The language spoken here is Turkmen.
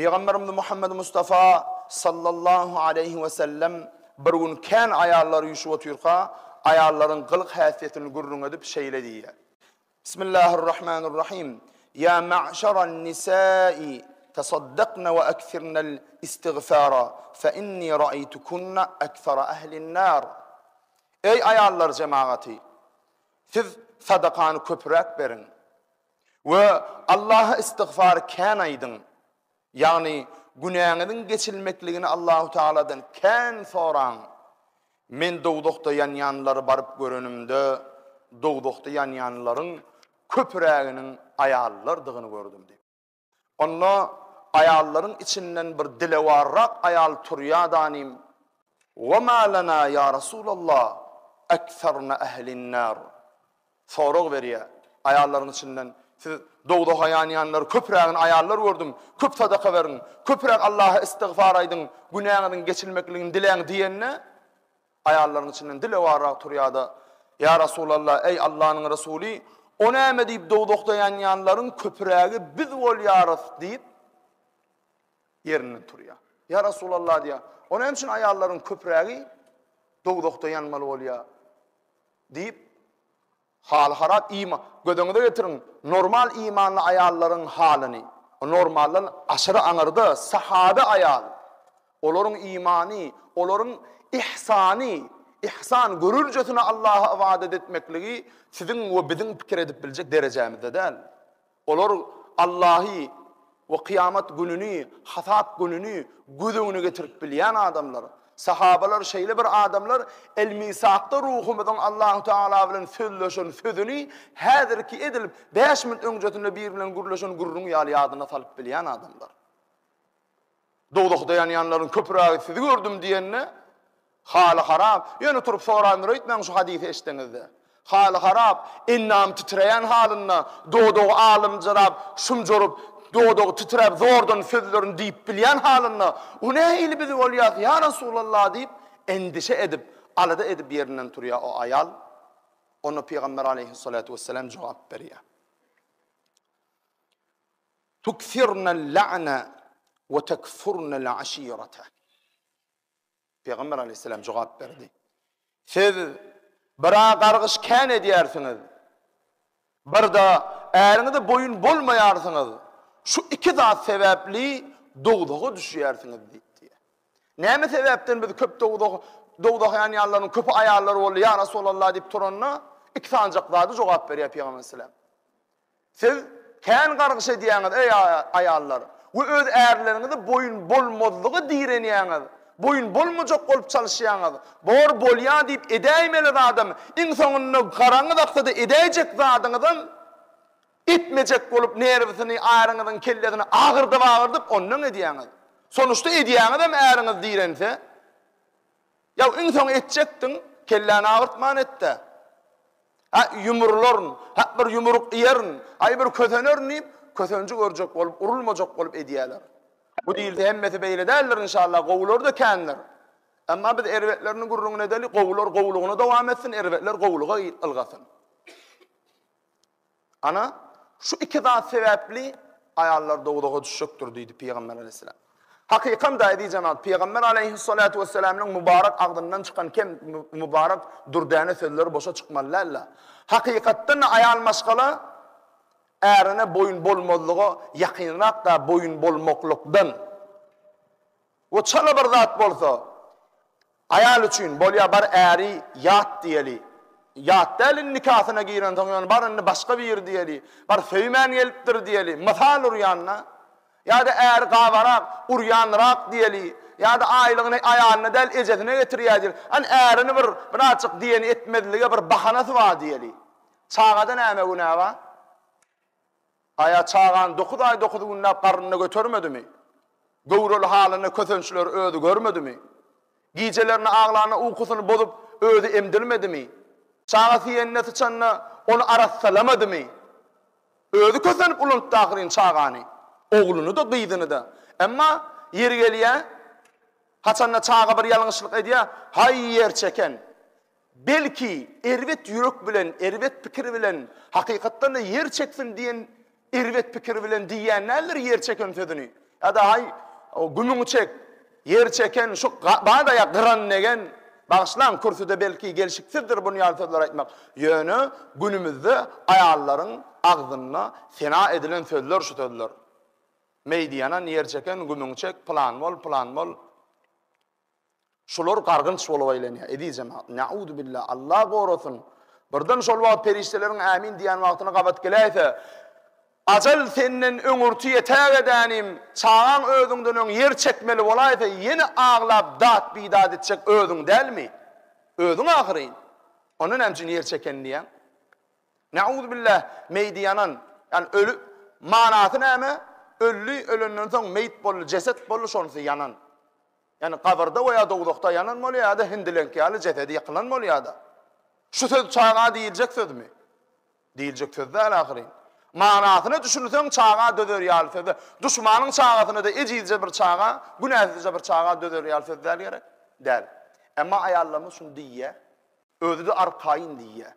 Pygamberimiz Muhammed Mustafa sallallahu aleýhi we sellem bir gün kän aýallar üýşüp otyrka, aýallaryň gylyk-häsiýetini gürrüň edip şeýle diýýär. Bismillahirrahmanirrahim. Ýa ma'şaran nisai tasaddakna we ekthirnel istigfara fe inni ra'aytukunna ekthara ehlin nar. Eý aýallar jemagaty! Siz sadakany köpüräk beriň we Allaha istigfary kän aýdyň. Ýagny günäňiziň geçilmekligini Allahu Tagaladan kän soraň. Men dowzahda ýanýanlary baryp görenimde, dowzahda ýanýanlaryň köpüräginiň aýallardygyny gördüm diýip. Onda aýallaryň içinden bir dilewarrak aýal turýadanym, Wa ma lana ýa Rasulallah ekserna ehlin-nar. Sorag berýär, aýallaryň içinden, Siz dowzaha ýanýanlary köprägini aýallar gördüm, köp sadaka beriň, köpräk Allaha istigfar aýdyň, günäňiziň geçilmekligini diläň diýende, aýallaryň içinden dilewarrak turýar-da, Ýa Rasulallah, eý Allanyň Resuly, o näme diýip dowzahda ýanýanlaryň köprägi biz bolýarys diýip, ýerinden turýar. Ýa Rasulallah diýýär, o näme üçin aýallaryň köprägi dowzahda ýanmaly bolýar? Diýip, haly harap ima, göz öňüňize getiriň, normal imanly aýallaryň halyny, normaldan aşyry aňyrda sahabe aýal, olaryň imany, olaryň ihsany, ihsan görürjesine Allaha ybadat etmekligi siziň we biziň pikir edip biljek derejämizde däl. Olar Allahy we kyýamat gününi, hasap gününi göz öňüne getirip bilýän adamlar. Sahabalar şeýle bir adamlar, El-Misakda ruhumyzyň Allahu Teala bilen sözleşen sözüni häzirki edil bäş minut öňjesinde biri bilen gürleşen gürrüň ýaly ýadyna salyp bilýän adamlar. Dowzahda ýanýanlaryň köpürägi sizi gördüm diýende, haly harap, ýöne turup sorandyr öýtmäň şu hadysy eşdeňizde. Haly harap, endamy titreýän halynda, dodagy alymjyrap, şumjaryp, dodagy titräp zordan sözlerini diýip bilýän halynda, O nähili biz bolýas, ýa Resulallah diýip, endişe edip, alada edip ýerinden turýar o aýal. Onda Pygamber aleýhissalatu wessalam jogap berýär. Tukthirnel-la'ne we tekfurnel-aşirete. Pygamber aleyhisselam jogap berdi. Siz bir-ä gargyş kän edýärsiňiz, bir-de äriňize boýun bolmaýarsyňyz. Şu iki zat sebäpli dowzaha düşýärsiňiz diýipdi. Näme sebäpden biz köp dowzah dowzaha ýanýanlaryň köpi aýallar boldy, ýa Resulallah diýip turanda, iki sanjak zady jogap berýär Pygamber aleyhisselam. Siz kän gargyş edýäňiz, eý, aýallar, we öz ärleriňize boýun bolmazlyga direnýäňiz, boýun bolmajak bolup çalyşýaňyz, bor bolýa diýip edäýmeli zadam, iň soňunda garaňyz aksa-da edäýjek zadyňyzam etmejek bolup nerwisini äriňiziň kellesini agyrdyp-agyrdyp ondan edýäňiz. Sonuçda edýäňizem äriňiz dirense. Ýa iň soň etjekdiň, kelläni agyrtman et-dä. Hä, ýumrularyn, hä, bir ýumruk iýerin, aý, bir kösenerin diýip, kösenji görjek bolup, urulmajak bolup edýäler. Bu diýilse hemmesi beýle däldir inşallah, gowulary-da kändir. Emma biz erbetleriniň gürrüňini edeli, gowular gowulygyna dowam etsin, erbetler gowulyga ylgasyn. Ana, şu iki zat sebäpli aýallar dowzaha düşjekdir diýdi Pygamber aleýhissalam. Hakykam-da, eziz jemagat, Pygamber aleýhissalatu wessalamyň mübarek agzyndan çykan kem mübarek dürdäne sözleri boşa çykmaly däldi. Hakykatdan-da aýal maşgala ärine boýun bolmazlyga ýakynrak-da boýun bolmaklykdan. We çala bir zat bolsa, aýal üçin, bolýa bar äri ýat diýeli. Ýat däl indi nikasyna girensoň ýöne bar indi başga biri diýeli. Bar söýmän gelipdir diýeli. Mysal urýanda. Ýa-da äri gabarak, urýanrak diýeli. Ýa-da aýlygyny aýalyna däl ejesine getirýär diýeli. Hany ärini bir birazjyk diýeni etmezlige bir bahanasy bar diýeli. Çagada näme günä bar? Aýa çagany dokuz aý dokuz günläp garnynda götermedimi? Göwreli halynda kösençleri özi görmedimi? Gijelerine aglanda ukusyny bozup özi emdirmedimi? Çaga siýende syçanda ony arassalamadymy? Özi kösenip ulaltdy ahyryn çagany. Ogluny-da, gyzyny-da. Emma ýeri gelýär, haçanda çaga bir ýalňyşlyk edýär, haý ýerçeken! Belki, erbet ýürek bilen, erbet pikir bilen, hakykatdan-da ýer çeksin diýen erbet pikir bilen diýýän däldir ýer çeken sözüni. Ýa-da haý, gümüňi çek, ýer çeken, şu bada ýa gyran degen, bagyşlaň, kürsüde belki gelşiksizdir bun ýaly sözler aýtmak. Ýöne günümizde aýallaryň agzynda sena edilen sözler şu sözler. Meýdi ýanan, ýer çeken, gümüňi çek, pylan bol, pylan bol. Şular gargynç bolup aýlanýar, eziz jemagat. Nauzubillah, Allah gorasyn. Birden şol wagt perişdeleriň ämin diýýän wagtyna gabat geläýse, ajal senden öňürti ýetägedänim, çagaň özüňden öň ýer çekmeli bolaýsa, ýene aglap dat-bidat etjek özüň dälmi? Özüň ahyryn. Onda näme üçin ýer çeken diýýäň? Nauzubillah, meýdi ýanan, ýagny öli, manasy näme? Öldi, ölenden soň meýit boldy, jeset boldy, şonusy ýanan. Ýagny gabyrda we ýa dowzahda ýanan bolýar ýa-da hindileňki ýaly jesedi ýykylan bolýar-da. Şu söz çaga diýiljek sözmi? Diýiljek söz däl ahyryn. Manysyna düşünseň çaga dözer ýaly söz däl. Duşmanyň çagasyna-da ejizje bir çaga, günäsizje bir çaga dözer ýaly söz däl gerek? Däl. Emma aýallarymyz şuny diýýär. Özi-de arkaýyn diýýär.